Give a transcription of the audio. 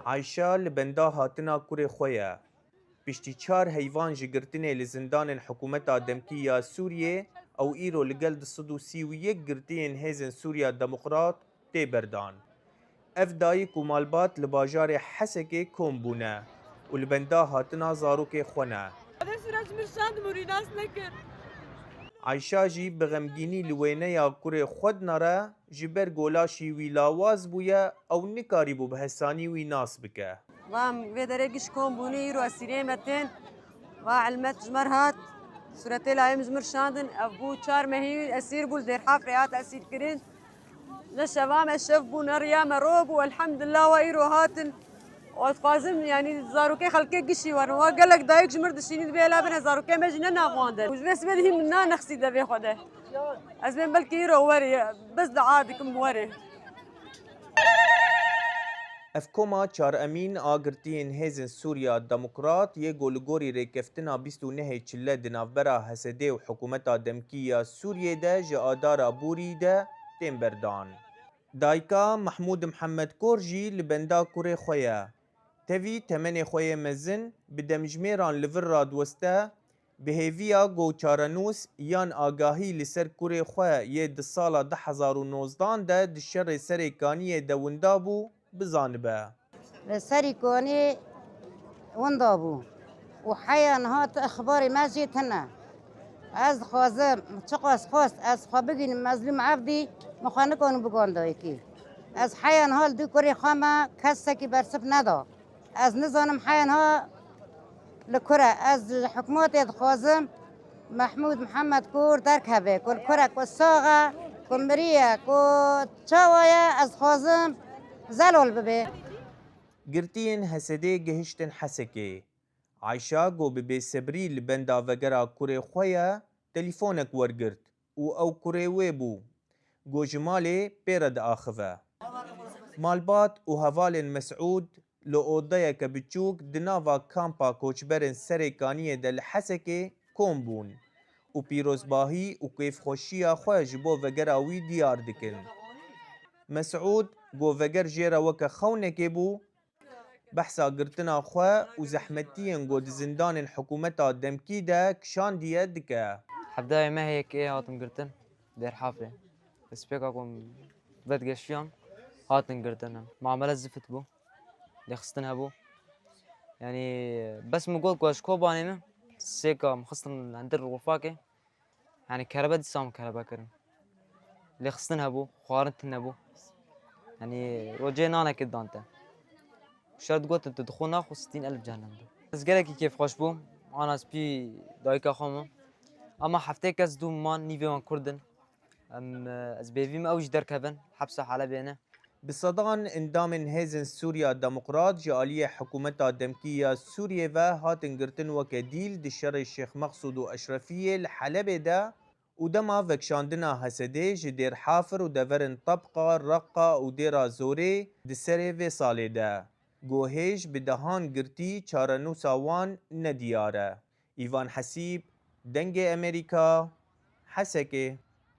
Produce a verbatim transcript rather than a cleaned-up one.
Ayşa li benda hatina kurê xwe ye. Piştî çar heyvan ji girtinê li zindanên hikûmeta demkî ya Sûriyê, ew îro li gel du sed û sî û yek girtiyên Hêzên Sûriya Demokrat tê berdan. Ev dayik û malbat li bajarê Hesekê kom bûne û li benda hatina zarokê xwe ne. Xwedê sûret ji min şand û wî nas nekir. Ayşa jî bi xemgînî li wêneya kurê xwe dinere, ji ber ku laşî wî lawaz bûye, ew nikarîbû bi hesanî wî nas bike. Van vê derê giş kom bûne, îro esîrê me tên. Va elmet ji me re hat, sûretê layê min ji min şandin. Ev bû çar mehî esîr bû, li Dêrhafrê hat esîrkirin. Ne şeva me şev bû, ne riya me roj bû. Elhamdulillah, wa îro hatin. Û ez dixwazim, yanî, zarokê xelkê gişî werin. Wa gelek dayik ji mir dişînî, dibê hela bine, zarokê me jî ne nav wan de. Û ji vê sibê de hîn min nanexsî devê xwe de. Ez bên belkî îro werê, bes dua dikim werê. Ev koma çar emîn a girtiyên Hêzên Sûriya Demokrat yê ku li gorî rêkeftina bîst û nehê çile di navbera H S D û hikûmeta demkî ya Sûriyê de ji Adara Bûrî de tên berdan. Dayika Mehmûd Mihemed Kor jî li benda kurê xwe ye. Tevî temenê xwe yê mezin bi demjimêran li vir radiweste, bi hêviya ku çarenûs yan agahî li ser kurê xwe yê di sala du hezar û nozdan de di şerê Serê Kaniyê de winda bû, bizanibe. Li Serê Kaniyê winda bû û heya niha tu exbarê me jê tune. Ez dixwazim, çiqas xwest ez xwe bigihînim Mezlûm Evdî, min xwe nikanim bigan dayikê. Ez heya niha li dû kurê xwe me kesekî bersiv neda. Ez nizanim heya niha li kur e. Ez ji hikûmetê dixwazim Mehmûd Mihemed Kor derkeve, ku li kur e, ku sax e, ku miriye, ku çawa ye, ez dixwazim zelal bibe. Girtiyên H S D gihiştin Hesekê. Ayşa ku bi bêsebrî li benda vegera kurê xwe ye, telîfonek wergirt û ew kurê wê bû. Ku ji malê pê re diaxive. Malbat û hevalên Mesûd li odeyeke biçûk di nava kampa koçberên Serê Kaniyê de li Hesekê kom bûn û pîrozbahî û kêfxweşiya xwe ji bo vegera wî diyar dikin. Mesûd ku veger jê re weke xewnekê bû, behsa girtina xwe û zehmetiyên ku di zindanên hikûmeta demkî de kişandiye dike. Hevdeyê mehê yekê hatim girtin, Dêrhafrê. Destpêka ku em vedgeşiyan, hatin girtin em. Muamele zifit bû. Lêxistin hebû. Yanî bes min got ku ez ji Kobanê me, sêka min xistin li hundir xurfakê. Yanî kerebe dîsa min kerebe kirin. Lêxistin hebû, xwarin tune bû. Yanî rojê nanekê dan te. Şer digotin tu dixwe naxwe sitîn elf cehennem de. Ez gelekî kêfxweş bûm. Ana ez pî dayika xwe me. Ama heftê kes dû man, nîvê wan kurd in. Em, ez bêvî me ew jî derkevin, hepsa Helebê ne. Bi sedan endamên Hêzên Sûriya Demokrat ji aliyê hikûmeta demkî ya Sûriyê ve hatin girtin weke dîl di şerê Şêx Meqsûd û Eşrefiyê li Helebê de û dema vekişandina H S D ji Dêrhafir û deverên Tebqa, Reqqa û Dêra Zorê di serê vê salê de. Ku hêj bi dehan girtî çarenûsa wan nediyar e. Îvan Hesîb, Dengê Amerîka, Hesekê.